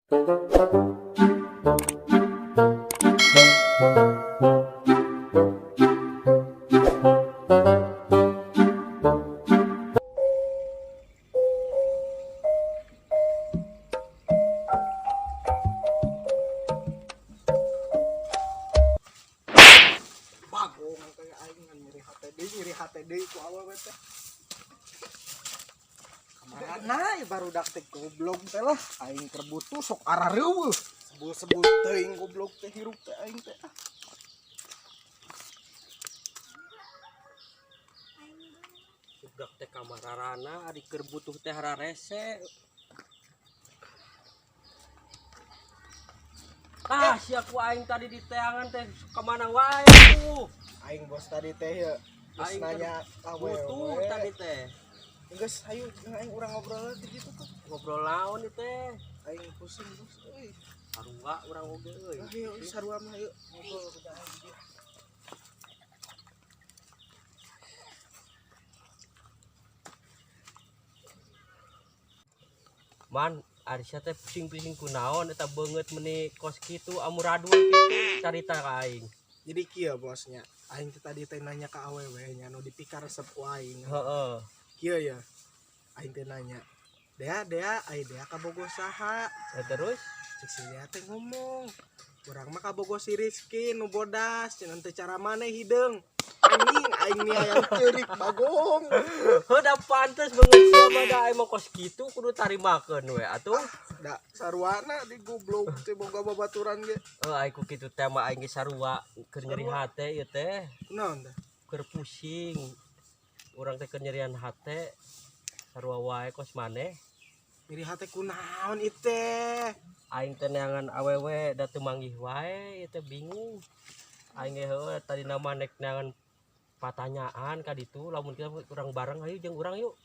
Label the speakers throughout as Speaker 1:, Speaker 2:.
Speaker 1: Bagong kaya aing ngan nyeri hate deui ku awewe teh. Kamarana ya barudak teh goblok teh lah, aing keur butuh sok arareuweuh. Sebul-sebul teuing goblok teh hirup teh aing teh. Ah.
Speaker 2: Budak teh kamararana ari keur butuh teh hararese. Ah, sia ku aing tadi di teangan teh kemana wae tuh.
Speaker 1: Aing bos tadi teh ya geus
Speaker 2: Aing
Speaker 1: nanya awewe.
Speaker 2: Butuh tadi teh.
Speaker 1: Geus hayu jeung aing urang ngobrol di ditu tuh.
Speaker 2: Ngobrol naon ieu teh?
Speaker 1: Aing pusing bos euy.
Speaker 2: Sarua urang oge euy.
Speaker 1: Ah, hayu sarua mah hayu ngobrol udah aing di dieu.
Speaker 2: Man, ari sia teh pusing-pusing kunaon eta beungeut meuni kos kitu amuradul kitu carita ka aing.
Speaker 1: Jadi kieu bosnya, aing teh tadi teh nanya ka awewe nya nu dipikaresep ku aing.
Speaker 2: Heeh.
Speaker 1: Kieu ya. Aing teh nanya, "Dea, Dea, ai Dea kabogoh saha?"
Speaker 2: Terus
Speaker 1: Cek si Dea teh ngomong, "Urang mah kabogoh si Rizky nu bodas, cenah teh cara maneh hideung." Anjing aing nih hayang ceurik bagong.
Speaker 2: Heuh da pantes beungeut sia mah da aing mah kos kitu kudu tarimakeun we atuh.
Speaker 1: Da saruana di goblok teh boga babaturan ge.
Speaker 2: Heuh aing ku kitu teh mah aing ge sarua keur nyeri hate ieu teh.
Speaker 1: Kunaon teh?
Speaker 2: Keur pusing. Urang teh keur nyerian hate sarua wae kos maneh.
Speaker 1: Nyeri hate kunaon ieu teh?
Speaker 2: Aing teh neangan awewe da teu manggih wae ieu teh bingung. Aing ge heueuh tadi nama nek neangan patanyaan ka ditu lamun kita urang bareng hayu jeung urang yuk.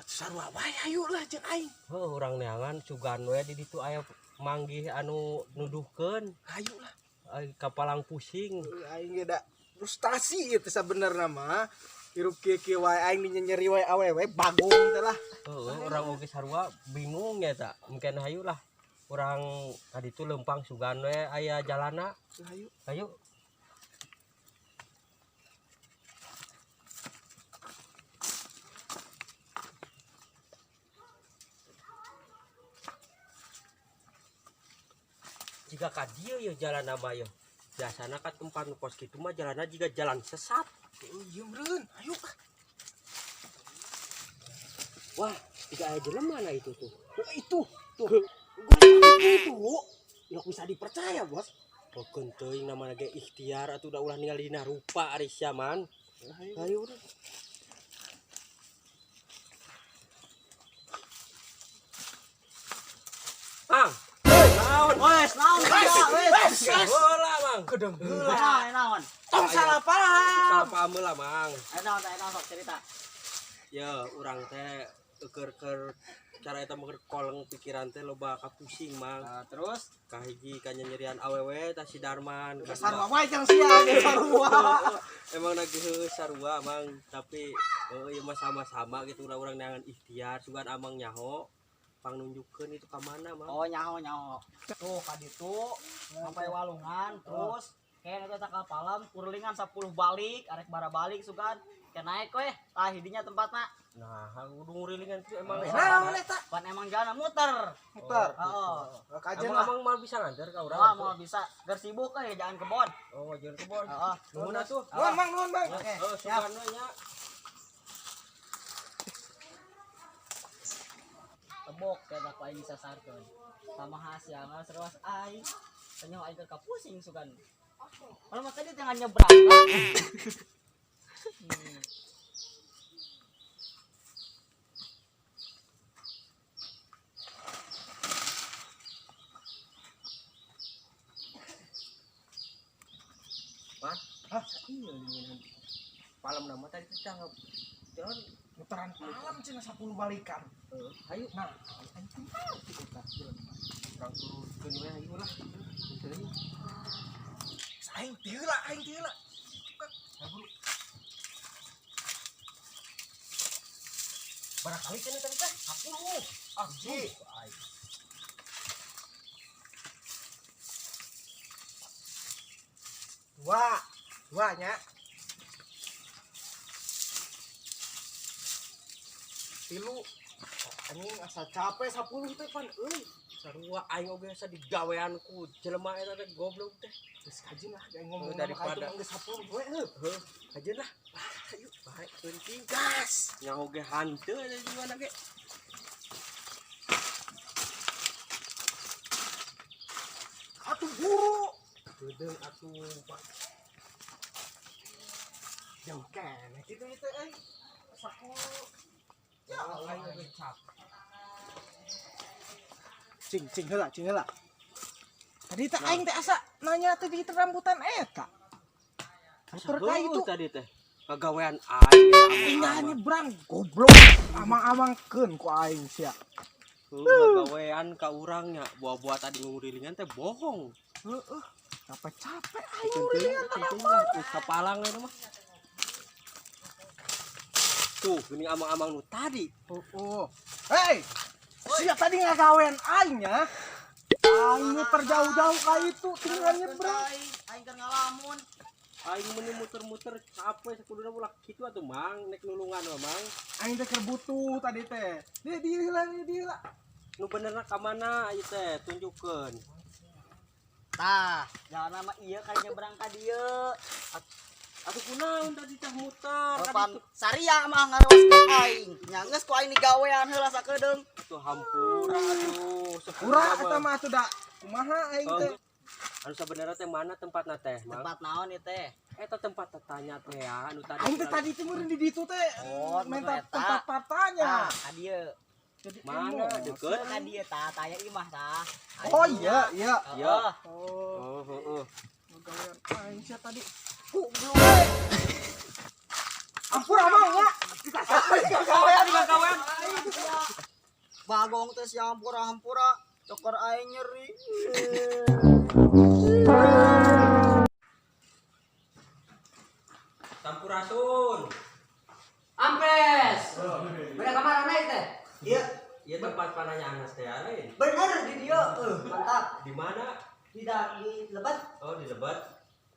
Speaker 1: Sarua wae hayu lah jeung aing.
Speaker 2: Heuh urang neangan sugan we di ditu aya manggih anu nuduhkeun.
Speaker 1: Hayu lah.
Speaker 2: Aing kapalang pusing.
Speaker 1: Aing ge da frustasi ieu teh sabenerna mah. Hirup kieu-kieu wae aing dinyeri wae awewe bagong teh lah.
Speaker 2: Heuh urang oge sarua bingung nya eta. Mungkin hayu lah. Urang ka ditu leumpang sugan we aya jalana.
Speaker 1: Hayu.
Speaker 2: Hayu. Jika ka dieu ye jalan nama ye. Biasana ka tempat nu kos kitu mah jalanna jiga jalan sesat.
Speaker 1: Heuh ieu meureun, hayu ah.
Speaker 2: Wah, tiga aya jelema na itu tuh.
Speaker 1: Oh, itu tuh. Itu ilok bisa dipercaya, Bos.
Speaker 2: Bokeun teuing namana ge ikhtiar atuh da ulah ningali dina rupa ari sia man.
Speaker 1: Hayu.
Speaker 2: Hayu udah. Mang. Naon?
Speaker 3: Wes, naon sia, wes.
Speaker 2: Heula, Mang.
Speaker 1: Kedeng heula.
Speaker 3: Naon, naon.
Speaker 1: Tong salah paham.
Speaker 2: Salah paham heula, Mang.
Speaker 3: Ayo naon, ayo naon sok cerita.
Speaker 2: Ya, urang teh keur-keur cara eta mah keur koleng pikiran teh loba kapusing, Mang.
Speaker 3: Terus
Speaker 2: Kahiji kanyanyerian awewe tah si Darman.
Speaker 1: Sarua wae jeung sia ge sarua.
Speaker 2: Emang lagi heueuh sarua, Mang, tapi heueuh ieu mah sama-sama gitu urang-urang neangan ikhtiar sugan amang nyaho pangnunjukkeun itu ka mana, Mang.
Speaker 3: Oh, nyaho nyaho. Tuh ka ditu sampai walungan terus kayak eta ka palam kurlingan 10 balik arek bara balik sugan ke naik weh tah hidinya tempatna.
Speaker 2: Nah, kudu ngurilingan kieu emang.
Speaker 1: Naon eta?
Speaker 3: Pan emang jalan muter.
Speaker 1: Muter.
Speaker 3: Heeh.
Speaker 1: Kajen
Speaker 2: Emang
Speaker 1: lah.
Speaker 2: amang mah bisa nganter ka urang.
Speaker 3: Wah, mau bisa ger sibuk euy jalan kebon.
Speaker 2: Oh, jalan kebon.
Speaker 3: Heeh.
Speaker 2: Nuhun atuh.
Speaker 1: Nuhun, Mang, nuhun, Mang.
Speaker 3: Oke.
Speaker 2: Heuh,
Speaker 3: Siap.
Speaker 2: sugan we nya.
Speaker 3: Tebok eta ku aing disasarkeun. Sama hasiangan seruas aing. Tanya aing keur kapusing sugan. Kalau mah tadi tengah nyebrang.
Speaker 2: Hah?
Speaker 1: Hah?
Speaker 2: Iya, palam nama tadi kita jalan
Speaker 1: Muteran palam cenah 10 balikan.
Speaker 2: Heeh, hayu.
Speaker 1: Nah, aing teu ngarti eta jelema.
Speaker 2: Urang turunkeun we hayu lah. Teuing.
Speaker 1: Aing teu heula, aing teu heula. Nah, buru.
Speaker 2: Barangkali cenah tadi teh 10.
Speaker 1: Ah, ji.
Speaker 2: Aing.
Speaker 1: Dua. Dua nya. Tilu. Anjing asa capek 10 teh pan euy.
Speaker 2: Sarua aing oge asa digawean ku jelema eta teh goblok teh.
Speaker 1: Geus kajeun lah aing ngomong
Speaker 2: Oh, daripada-
Speaker 1: geus 10 we heuh.
Speaker 2: Heuh, kajeun lah. Ayo, bae penting.
Speaker 1: Gas.
Speaker 2: Nyaho ge hanteu eta di mana ge.
Speaker 1: Atuh buru. Geudeung atuh, Pak. Jauh keneh kitu ieu teh euy. 10. Ya Allah, aing oge capek. Cing, cing heula, cing heula. Tadi teh aing teh asa nanya teh di rambutan eta. Muter ka itu.
Speaker 2: Tadi teh kagawean aing.
Speaker 1: Tinggal nyebrang goblok. Amang-amangkeun ku aing sia.
Speaker 2: Kagawean ka urang nya, buah-buah tadi ngurilingan teh bohong.
Speaker 1: Heeh. Capek-capek aing
Speaker 2: Penting,
Speaker 1: ngurilingan.
Speaker 2: penting lah, geus kapalang eta mah. Tuh, geuning amang-amang nu tadi.
Speaker 1: Oh, oh. Hei. Sia tadi ngagawean aing nya. Aing muter jauh-jauh ka itu tinggal nyebrang.
Speaker 3: Aing aing keur ngalamun.
Speaker 2: Aing meni muter-muter capek sakuduna ulah kitu atuh Mang, nek nulungan mah Mang.
Speaker 1: Aing teh keur butuh tadi teh. Di di heula di heula.
Speaker 2: Nu benerna ka mana ieu teh tunjukkeun.
Speaker 3: Tah, jalan nama ieu kali nyebrang ka dieu.
Speaker 2: Atuh kunaon tadi teh muter ka
Speaker 3: Pan
Speaker 2: ditu.
Speaker 3: saria mah ngarewas ka aing. Nya geus ku aing digawean heula sakedeung.
Speaker 2: Atuh hampura atuh.
Speaker 1: Pura eta mah atuh da. Kumaha aing teh?
Speaker 2: Anu sabenerna teh mana tempatna teh, Mang?
Speaker 3: Tempat naon ieu teh?
Speaker 2: Eta tempat tetanya teh ya, anu tadi.
Speaker 1: Aing teh tadi teh meureun di ditu teh
Speaker 3: Oh,
Speaker 1: minta
Speaker 3: eta.
Speaker 1: tempat patanya.
Speaker 3: Tah, ka dieu.
Speaker 1: Jadi
Speaker 2: Mana
Speaker 1: emosi.
Speaker 2: deket?
Speaker 3: Ka dieu tah, taya imah tah.
Speaker 1: Oh iya, iya.
Speaker 2: Iya.
Speaker 1: Oh,
Speaker 2: Oh, heeh.
Speaker 1: ngagawean aing sia tadi. Goblok. Ampura mang nya. Ngagawean, ngagawean.
Speaker 3: Bagong teh sia hampura-hampura, cokor aing nyeri.
Speaker 2: Sampurasun.
Speaker 4: Ampes. Bener kamar naik teh.
Speaker 3: Iya,
Speaker 2: Ieu tempat pananya Anas teh lain.
Speaker 4: Bener di dia. Mantap.
Speaker 2: Di mana?
Speaker 4: Tidak di lebat.
Speaker 2: Oh, di Lebet.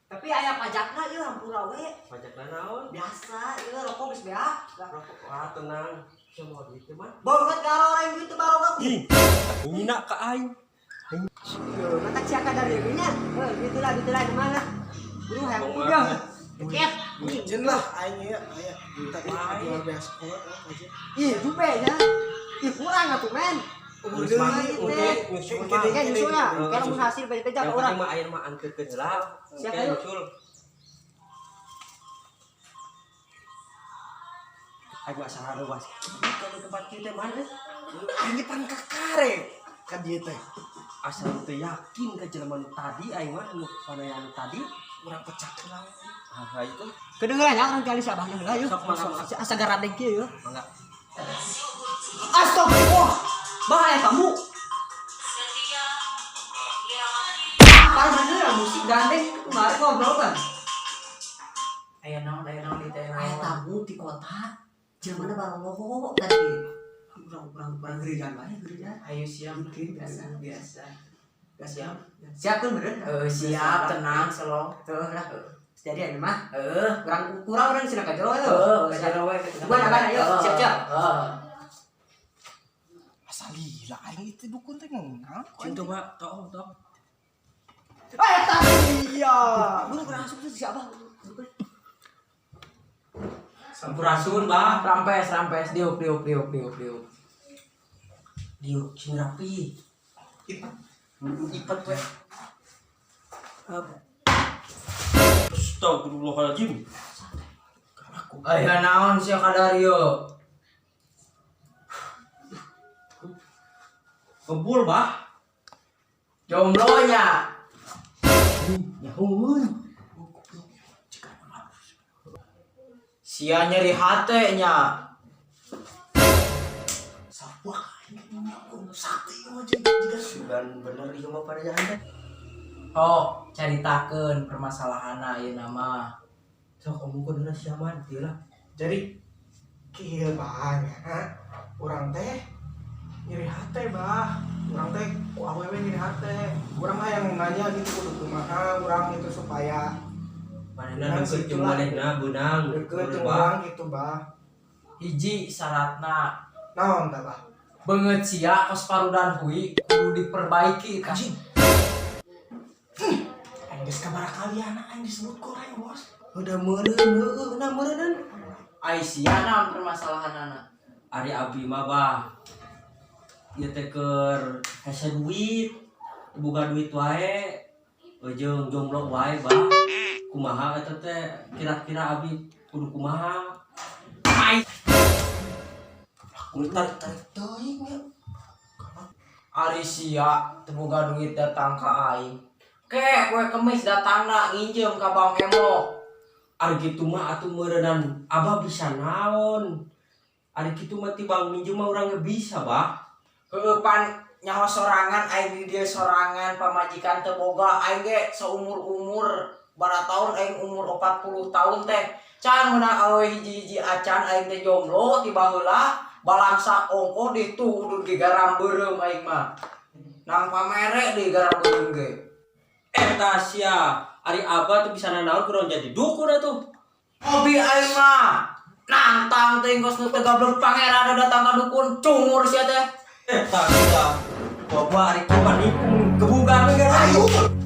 Speaker 4: Tapi aya pajakna ieu hampura we.
Speaker 2: Pajakna naon?
Speaker 4: Biasa ieu rokok geus beak.
Speaker 2: Rokok ah tenang. Semua duit teh mah.
Speaker 4: Banget garo orang duit teh barogak.
Speaker 2: Ngina ka aing.
Speaker 4: Mata siaka dari nya. Heuh, gitulah gitulah di mana. Buru hayang ujang. Deket.
Speaker 1: Izin lah aing ieu aya. Tadi jual beas kolot aja.
Speaker 4: Ih, dupe nya. Ih, kurang atuh men.
Speaker 1: Umur
Speaker 2: Geus mah,
Speaker 1: deui.
Speaker 2: oke, nyusul mah.
Speaker 4: Kayaknya nyusul ya.
Speaker 2: Heeh,
Speaker 4: Kalau mun hasil beda
Speaker 2: Yang
Speaker 4: ka
Speaker 2: penting
Speaker 4: urang.
Speaker 2: mah air mah anteurkeun heula.
Speaker 4: Siap,
Speaker 2: Oke,
Speaker 4: ayo.
Speaker 2: nyusul. Aing mah salah leuwas. Kalau tempat kita mana?
Speaker 1: Aing pan kakare ka dieu teh.
Speaker 2: Asal teu yakin ka jelema nu tadi aing mah nu panaya nu tadi.
Speaker 1: Urang pecah heula.
Speaker 2: Ah, itu
Speaker 4: Kedengeran ya orang kali si abahnya heula yeuh.
Speaker 2: Sok, mangga, mangga.
Speaker 4: Asa garadeng kieu yeuh.
Speaker 2: mangga.
Speaker 4: Astagfirullah. Bahaya kamu. Parah bener musik gandeng kemarin ngobrol kan.
Speaker 5: Aya naon di teh
Speaker 4: Aya
Speaker 5: naon.
Speaker 4: tamu di kota. Jelema baroloho tadi. Urang urang urang gereja bae gereja.
Speaker 5: Ayo siap
Speaker 4: Mungkin biasa.
Speaker 5: biasa. Siap.
Speaker 4: Siap kan bener?
Speaker 5: Siap tenang selong.
Speaker 4: Tuh lah. Jadi aya mah
Speaker 5: Heeh.
Speaker 4: kurang kurang urang cenah ka jero
Speaker 5: Heeh,
Speaker 4: tuh.
Speaker 5: ka jero we.
Speaker 4: Bukan apa ayo siap siap.
Speaker 5: Heeh.
Speaker 1: Asa lila aing itu dukun teh ngomong naon ku
Speaker 2: Cing
Speaker 1: aing.
Speaker 2: coba toh toh.
Speaker 4: Eh tadi iya. Buru kurang asup tuh si abah.
Speaker 2: Sampurasun, Bah.
Speaker 5: Rampes, rampes, diuk, diuk, diuk, diuk, diuk.
Speaker 2: Diuk sing rapi.
Speaker 1: Ipet.
Speaker 2: Ipet we. Astagfirullahaladzim.
Speaker 5: Aya naon sia kadario?
Speaker 2: Kebul, Bah.
Speaker 5: Jomblo nya.
Speaker 2: Nyahueun.
Speaker 5: Sia nyeri hate nya.
Speaker 1: Sabuah aing ngomong sakti ieu mah jiga
Speaker 2: Sugan bener ieu mah panayaan teh.
Speaker 5: Oh, caritakeun permasalahanna ieu nama.
Speaker 2: Sok omongkeun heula sia mah dieu lah.
Speaker 1: Jadi kieu bah nya. Urang teh nyeri hate bah. Urang teh ku awewe nyeri hate. Urang mah yang nanya gitu kudu kumaha urang itu supaya
Speaker 2: Manehna deket jeung manehna beunang.
Speaker 1: Deket jeung
Speaker 2: Bah.
Speaker 1: urang gitu, Bah.
Speaker 5: Hiji syaratna.
Speaker 1: Naon tah, Bah?
Speaker 5: Beungeut sia kos parudan hui kudu diperbaiki tah.
Speaker 1: Anjing. Aing geus kabara kalian aing disebut goreng, Bos.
Speaker 4: Udah meureun heueuh na meureun.
Speaker 5: Ai sia naon permasalahanana?
Speaker 2: Ari abi mah, Bah. Ieu teh keur hese duit. Boga duit wae. Jeung jomblo wae, Bah. Kumaha eta teh kira-kira abi kudu kumaha?
Speaker 5: Ai.
Speaker 2: Kudu tarik-tarik teuing ya.
Speaker 5: Ari sia teu boga duit datang ka aing. Ke poe Kemis datangna nginjem ka Bang Emo.
Speaker 2: Ari kitu mah atuh meureunan abah bisa naon. Ari kitu mah tibang minjem mah urang ge bisa, Bah.
Speaker 5: Heueuh, pan nyaho sorangan aing di dieu sorangan, pamajikan teu boga. Aing ge seumur-umur bara tahun, aing umur 40 tahun teh can meunang awewe hiji-hiji acan. Aing teh jomblo ti baheula, balangsa ongko ditu udud ge garam beureum. Aing mah nang pamere deui garam beureum ge.
Speaker 2: Eta sia, ari abah tuh bisa nanaon, kurang jadi dukun atuh.
Speaker 5: Hobi aing mah nantang teh kos nu teu gablek pangeran datang ka dukun, cungur sia teh.
Speaker 2: Eta sia. Bapak ari kapan nikung gebugan we gara.
Speaker 1: Ayo.